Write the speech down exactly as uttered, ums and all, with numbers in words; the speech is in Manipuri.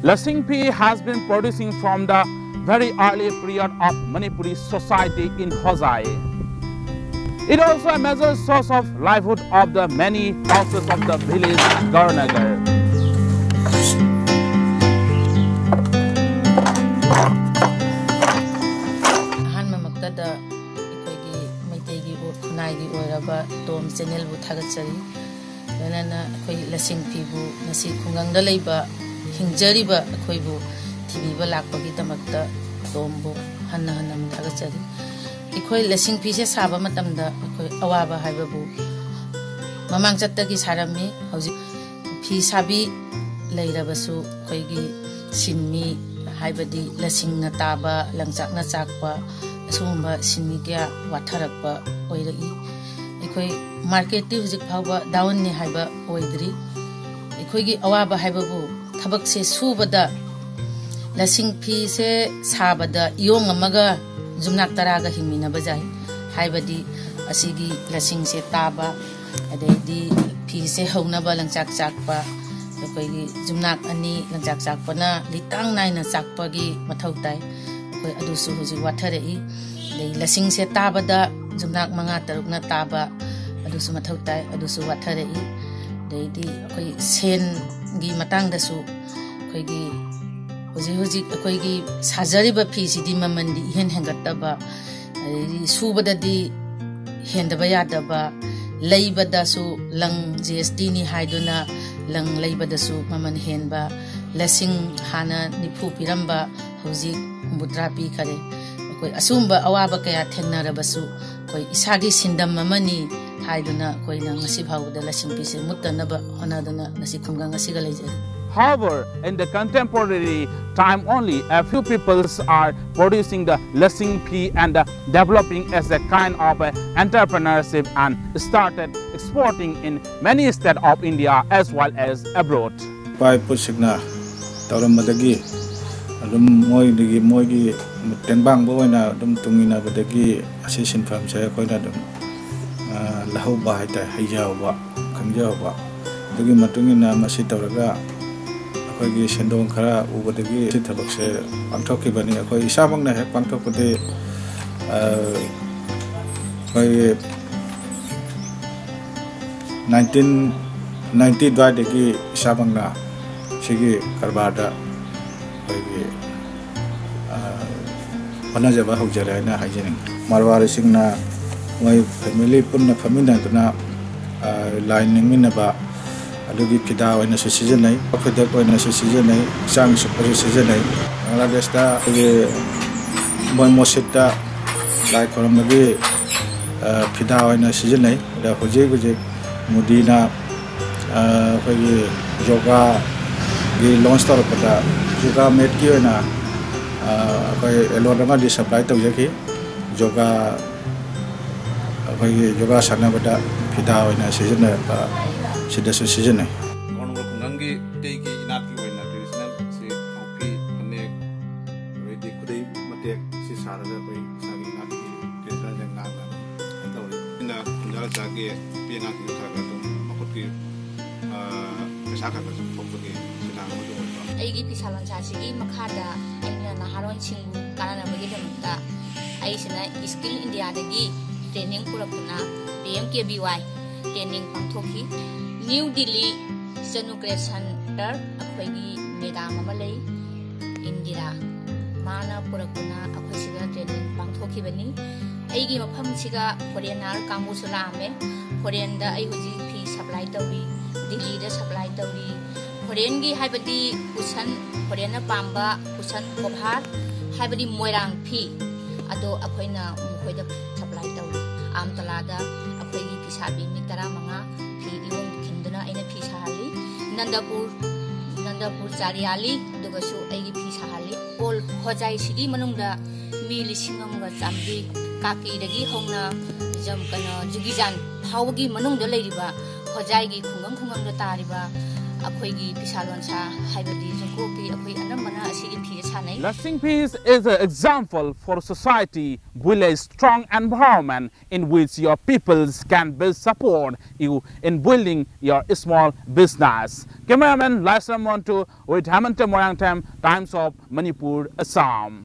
Lasingphi has been producing from the very early period of Manipuri society in Hojai. It also a major source of livelihood of the many houses of the village Garnagar. ꯑꯍꯥꯟꯕꯃꯛꯇꯗ ꯑꯩꯈꯣꯏꯒꯤ ꯃꯩꯇꯩꯒꯤ ꯑꯣ-, ꯈꯨꯟꯅꯥꯏꯒꯤ ꯑꯣꯏꯔꯕ ꯇꯣꯝ ꯆꯦꯅꯦꯜꯕꯨ ꯊꯥꯒꯠꯆꯔꯤ꯫ ꯂꯣꯏꯅꯅ ꯑꯩꯈꯣꯏ ꯂꯁꯤꯡ ꯐꯤꯕꯨ ꯉꯁꯤ ꯈꯨꯡꯒꯪꯗ ꯂꯩꯕ, ꯍꯤꯡꯖꯔꯤꯕ ꯑꯩꯈꯣꯏꯕꯨ ꯊꯤꯕꯤꯕ ꯂꯥꯛꯄꯒꯤꯗꯃꯛꯇ ꯇꯣꯝꯕꯨ ꯍꯟꯅ ꯍꯟꯅ ꯑꯃꯨꯛ ꯊꯥꯒꯠꯆꯔꯤ꯫ ꯑꯩꯈꯣꯏ ꯂꯁꯤꯡ ꯐꯤꯁꯦ ꯁꯥꯕ ꯃꯇꯝꯗ ꯑꯩꯈꯣꯏ ꯑꯋꯥꯕ ꯍꯥꯏꯕꯕꯨ ꯃꯃꯥꯡ ꯆꯠꯇꯒꯤ ꯁꯥꯔꯝꯃꯤ꯫ ꯍꯧꯖꯤꯛ ꯐꯤ ꯁꯥꯕꯤ ꯂꯩꯔꯕꯁꯨ ꯑꯩꯈꯣꯏꯒꯤ ꯁꯤꯟꯃꯤ, ꯍꯥꯏꯕꯗꯤ ꯂꯁꯤꯡꯅ ꯇꯥꯕ, ꯂꯪꯆꯥꯛꯅ ꯆꯥꯛꯄ, ꯑꯁꯤꯒꯨꯝꯕ ꯁꯤꯟꯃꯤ ꯀꯌꯥ ꯋꯥꯊꯔꯛꯄ ꯑꯣꯏꯔꯛꯏ꯫ ꯑꯩꯈꯣꯏ ꯃꯥꯔꯀꯦꯠꯇꯤ ꯍꯧꯖꯤꯛ ꯐꯥꯎꯕ ꯗꯥꯎꯟꯅꯤ ꯍꯥꯏꯕ ꯑꯣꯏꯗ꯭ꯔꯤ꯫ ꯑꯩꯈꯣꯏꯒꯤ ꯑꯋꯥꯕ ꯍꯥꯏꯕꯕꯨ ꯊꯕꯛꯁꯦ ꯁꯨꯕꯗ, ꯂꯁꯤꯡ ꯐꯤꯁꯦ ꯁꯥꯕꯗ ꯏꯌꯣꯡ ꯑꯃꯒ ꯌꯨꯝꯅꯥꯛ ꯇꯔꯥꯒ ꯍꯤꯡꯃꯤꯟꯅꯕ ꯌꯥꯏ꯫ ꯍꯥꯏꯕꯗꯤ ꯑꯁꯤꯒꯤ ꯂꯁꯤꯡꯁꯦ ꯇꯥꯕ, ꯑꯗꯩꯗꯤ ꯐꯤꯁꯦ ꯍꯧꯅꯕ ꯂꯪꯆꯥꯛ ꯆꯥꯛꯄ, ꯑꯩꯈꯣꯏꯒꯤ ꯌꯨꯝꯅꯥꯛ ꯑꯅꯤ ꯂꯪꯆꯥꯛ ꯆꯥꯛꯄꯅ ꯂꯤꯇꯥꯡ ꯅꯥꯏꯅ ꯆꯥꯛꯄꯒꯤ ꯃꯊꯧ ꯇꯥꯏ꯫ ꯑꯩꯈꯣꯏ ꯑꯗꯨꯁꯨ ꯍꯧꯖꯤꯛ ꯋꯥꯊꯔꯛꯏ꯫ ꯑꯗꯩ ꯂꯁꯤꯡꯁꯦ ꯇꯥꯕꯗ ꯌꯨꯝꯅꯥꯛ ꯃꯉꯥ ꯇꯔꯨꯛꯅ ꯇꯥꯕ, ꯑꯗꯨꯁꯨ ꯃꯊꯧ ꯇꯥꯏ, ꯑꯗꯨꯁꯨ ꯋꯥꯊꯔꯛꯏ꯫ ꯑꯗꯩꯗꯤ ꯑꯩꯈꯣꯏ ꯁꯦꯟꯒꯤ ꯃꯇꯥꯡꯗꯁꯨ ꯑꯩꯈꯣꯏꯒꯤ ꯍꯧꯖꯤꯛ ꯍꯧꯖꯤꯛ ꯑꯩꯈꯣꯏꯒꯤ ꯁꯥꯖꯔꯤꯕ ꯐꯤꯁꯤꯗꯤ ꯃꯃꯜꯗꯤ ꯏꯍꯦꯟ ꯍꯦꯟꯒꯠꯇꯕ, ꯑꯗꯩꯗꯤ ꯁꯨꯕꯗꯗꯤ ꯍꯦꯟꯗꯕ ꯌꯥꯗꯕ, ꯂꯩꯕꯗꯁꯨ ꯂꯪ ꯖꯤ ꯑꯦꯁ ꯇꯤꯅꯤ ꯍꯥꯏꯗꯨꯅ ꯂꯪ ꯂꯩꯕꯗꯁꯨ ꯃꯃꯜ ꯍꯦꯟꯕ, ꯂꯁꯤꯡ ꯍꯥꯟꯅ ꯅꯤꯐꯨ ꯄꯤꯔꯝꯕ ꯍꯧꯖꯤꯛ ꯍꯨꯝꯐꯨꯇꯔꯥ ꯄꯤꯈꯔꯦ꯫ ꯑꯩꯈꯣꯏ ꯑꯁꯨꯝꯕ ꯑꯋꯥꯕ ꯀꯌꯥ ꯊꯦꯡꯅꯔꯕꯁꯨ ꯑꯩꯈꯣꯏ ꯏꯁꯥꯒꯤ ꯁꯤꯟꯗꯝ ꯑꯃꯅꯤ ꯍꯥꯏꯗꯨꯅ ꯑꯩꯈꯣꯏꯅ ꯉꯁꯤ ꯐꯥꯎꯕꯗ ꯂꯁꯤꯡ ꯐꯤꯁꯦ ꯃꯨꯠꯇꯅꯕ ꯍꯣꯠꯅꯗꯨꯅ ꯉꯁꯤ ꯈꯨꯡꯒꯪ ꯑꯁꯤꯒ ꯂꯩꯖꯔꯤ꯫ However, in the contemporary time only, a few peoples are producing the lasing phi and uh, developing as a kind of uh, entrepreneurship and started exporting in many states of India as well as abroad. ꯏꯄꯥ ꯏꯄꯨꯁꯤꯡꯅ ꯇꯧꯔꯝꯕꯗꯒꯤ ꯑꯗꯨꯝ ꯃꯣꯏꯗꯒꯤ, ꯃꯣꯏꯒꯤ ꯇꯦꯡꯕꯥꯡꯕ ꯑꯣꯏꯅ ꯑꯗꯨꯝ ꯇꯨꯡ ꯏꯟꯅꯕꯗꯒꯤ ꯑꯁꯤ ꯁꯤꯟꯐꯝꯁꯦ ꯑꯩꯈꯣꯏꯅ ꯑꯗꯨꯝ, ꯑ, ꯂꯧꯍꯧꯕ ꯍꯥꯏꯇꯥꯔꯦ, ꯍꯩꯖꯍꯧꯕ, ꯈꯪꯖꯍꯧꯕ꯫ ꯑꯗꯨꯒꯤ ꯃꯇꯨꯡ ꯏꯟꯅ ꯃꯁꯤ ꯇꯧꯔꯒ ꯑꯩꯈꯣꯏꯒꯤ ꯁꯦꯟꯗꯣꯡ ꯈꯔ ꯎꯕꯗꯒꯤ ꯁꯤ ꯊꯕꯛꯁꯦ ꯄꯥꯡꯊꯣꯛꯈꯤꯕꯅꯤ꯫ ꯑꯩꯈꯣꯏ ꯏꯁꯥꯃꯛꯅ ꯍꯦꯛ ꯄꯥꯡꯊꯣꯛꯄꯗꯤ, ꯑ, ꯑꯩꯈꯣꯏꯒꯤ nineteen ninety ꯑꯗꯨꯋꯥꯏꯗꯒꯤ ꯏꯁꯥꯃꯛꯅ ꯁꯤꯒꯤ ꯀꯔꯕꯥꯔꯗ ꯑꯩꯈꯣꯏꯒꯤ, ꯑ, ꯍꯣꯠꯅꯖꯕ ꯍꯧꯖꯔꯦ ꯍꯥꯏꯅ ꯍꯥꯏꯖꯅꯤꯡꯉꯤ꯫ ꯃꯔꯋꯥꯔꯤꯁꯤꯡꯅ ꯃꯣꯏ family ꯄꯨꯟꯅ ꯐꯝꯃꯤꯟꯅꯗꯨꯅ, ꯑ, ꯂꯥꯏ ꯅꯤꯡꯃꯤꯟꯅꯕ, ꯑꯗꯨꯒꯤ ꯐꯤꯗꯥ ꯑꯣꯏꯅꯁꯨ ꯁꯤꯖꯤꯟꯅꯩ, ꯐꯤꯗꯛ ꯑꯣꯏꯅꯁꯨ ꯁꯤꯖꯤꯟꯅꯩ, ꯍꯛꯆꯥꯡ ꯁꯨꯞꯄꯁꯨ ꯁꯤꯖꯤꯟꯅꯩ꯫ ꯕꯪꯒ꯭ꯂꯥꯗꯦꯁꯇ ꯑꯩꯈꯣꯏꯒꯤ ꯃꯣꯏ ꯃꯁꯖꯤꯠꯇ ꯂꯥꯏ ꯈꯨꯔꯨꯝꯕꯒꯤ, ꯑ, ꯐꯤꯗꯥ ꯑꯣꯏꯅ ꯁꯤꯖꯤꯟꯅꯩ꯫ ꯑꯗ ꯍꯧꯖꯤꯛ ꯍꯧꯖꯤꯛ ꯃꯣꯗꯤꯅ, ꯑ, ꯑꯩꯈꯣꯏꯒꯤ ꯌꯣꯒꯥꯒꯤ launch ꯇꯧꯔꯛꯄꯗ ꯌꯣꯒꯥ matꯀꯤ ꯑꯣꯏꯅ, ꯑ, ꯑꯩꯈꯣꯏ allot ꯑꯃꯗꯤ supply ꯇꯧꯖꯈꯤ꯫ ꯌꯣꯒꯥ, ꯑꯩꯈꯣꯏꯒꯤ ꯌꯣꯒꯥ ꯁꯥꯟꯅꯕꯗ ꯐꯤꯗꯥ ꯑꯣꯏꯅ ꯁꯤꯖꯤꯟꯅꯔꯛꯄ ꯁꯤꯗꯁꯨ ꯁꯤꯖꯤꯟꯅꯩ꯫ ꯀꯣꯟꯅꯒꯨꯜ ꯈꯨꯡꯒꯪꯒꯤ ꯃꯩꯇꯩꯒꯤ ꯏꯅꯥꯠꯀꯤ ꯑꯣꯏꯅ traditional ꯁꯤ ꯍꯥꯎꯄꯤ, ꯐꯅꯦꯛ, ꯑꯗꯩꯗꯤ ꯈꯨꯗꯩ ꯃꯇꯦꯛ ꯁꯤ ꯁꯥꯔꯒ ꯑꯩꯈꯣꯏ ꯏꯁꯥꯒꯤ ꯏꯅꯥꯠꯀꯤ traditionalꯁꯦ ꯉꯥꯛꯅ ꯀꯩꯅꯣ ꯇꯧꯔꯤ꯫ ꯑꯩꯅ ꯈꯨꯟꯖꯥ ꯂꯩꯀꯥꯏꯒꯤ ꯅꯨꯄꯤ ꯑꯉꯥꯡꯁꯤꯡ ꯈꯔ ꯈꯔ ꯑꯗꯨꯝ ꯃꯈꯨꯠꯀꯤ, ꯑ, ꯄꯩꯁꯥ ꯈꯔ ꯈꯔ ꯁꯨꯝ ꯊꯣꯛꯄꯒꯤ ꯁꯤꯟꯊꯥꯡ ꯑꯃꯁꯨ ꯑꯣꯏꯕ꯫ ꯑꯩꯒꯤ ꯐꯤꯁꯥ ꯂꯣꯟꯁꯥꯁꯤꯒꯤ ꯃꯈꯥꯗ ꯑꯩꯅ ꯅꯍꯥꯔꯣꯟꯁꯤꯡꯕꯨ ꯀꯥꯟꯅꯅꯕꯒꯤꯗꯃꯛꯇ ꯑꯩꯁꯤꯅ Skill Indiaꯗꯒꯤ training ꯄꯨꯔꯛꯇꯨꯅ P M K V Y training ꯄꯥꯡꯊꯣꯛꯈꯤ꯫ New Delhi Chanu Creation Center ꯑꯩꯈꯣꯏꯒꯤ madam ꯑꯃ ꯂꯩ, ꯏꯟꯗꯤꯔꯥ, ꯃꯥꯅ ꯄꯨꯔꯛꯇꯨꯅ ꯑꯩꯈꯣꯏ ꯁꯤꯗ training ꯄꯥꯡꯊꯣꯛꯈꯤꯕꯅꯤ꯫ ꯑꯩꯒꯤ ꯃꯐꯝꯁꯤꯒ foreigner ꯀꯥꯡꯕꯨꯁꯨ ꯂꯥꯛꯑꯝꯃꯦ꯫ Foreignꯗ ꯑꯩ ꯍꯧꯖꯤꯛ ꯐꯤ supply ꯇꯧꯔꯤ, ꯗꯤꯜꯂꯤꯗ supply ꯇꯧꯔꯤ꯫ Foreignꯒꯤ ꯍꯥꯏꯕꯗꯤ ꯀꯨꯁꯟ, foreignꯅ ꯄꯥꯝꯕ ꯀꯨꯁꯟ ꯀꯣꯚꯥꯔ, ꯍꯥꯏꯕꯗꯤ ꯃꯣꯏꯔꯥꯡ ꯐꯤ, ꯑꯗꯣ ꯑꯩꯈꯣꯏꯅ ꯃꯈꯣꯏꯗ supply ꯇꯧꯔꯤ꯫ ꯑꯥꯝꯇꯂꯥꯗ ꯑꯩꯈꯣꯏꯒꯤ ꯐꯤꯁꯥꯕꯤ ꯃꯤ ꯇꯔꯥꯃꯉꯥ ꯐꯤ ꯏꯌꯣꯡ ꯈꯤꯟꯗꯨꯅ ꯑꯩꯅ ꯐꯤ ꯁꯥꯍꯜꯂꯤ꯫ ꯅꯟꯗꯄꯨꯔ, ꯅꯟꯗꯄꯨꯔ ꯆꯥꯔꯤꯌꯥꯂꯤ, ꯑꯗꯨꯒꯁꯨ ꯑꯩꯒꯤ ꯐꯤ ꯁꯥꯍꯜꯂꯤ꯫ ꯑꯣꯜ ꯍꯣꯖꯥꯏꯁꯤꯒꯤ ꯃꯅꯨꯡꯗ ꯃꯤ ꯂꯤꯁꯤꯡ ꯑꯃꯒ ꯆꯥꯝꯃꯔꯤ, ꯀꯥꯀꯤꯗꯒꯤ ꯍꯧꯅ ꯖꯝ-, ꯀꯩꯅꯣ, ꯖꯨꯒꯤꯖꯥꯟ ꯐꯥꯎꯕꯒꯤ ꯃꯅꯨꯡꯗ ꯂꯩꯔꯤꯕ ꯍꯣꯖꯥꯏꯒꯤ ꯈꯨꯡꯒꯪ ꯈꯨꯡꯒꯪꯗ ꯇꯥꯔꯤꯕ ꯑꯩꯈꯣꯏꯒꯤ ꯐꯤꯁꯥ ꯂꯣꯟꯁꯥ ꯍꯥꯏꯕꯗꯤ ꯖꯨꯀꯣꯛꯄꯤ ꯑꯩꯈꯣꯏ ꯑꯅꯝꯕꯅ ꯑꯁꯤꯒꯤ ꯐꯤꯁꯦ ꯁꯥꯟꯅꯩ꯫ Lasing Fish is an example for a society with a strong environment in which your peoples can build support you in building your small business. Cameraman Laisram Montu with Hemanta Moirangthem, Times of Manipur, Assam.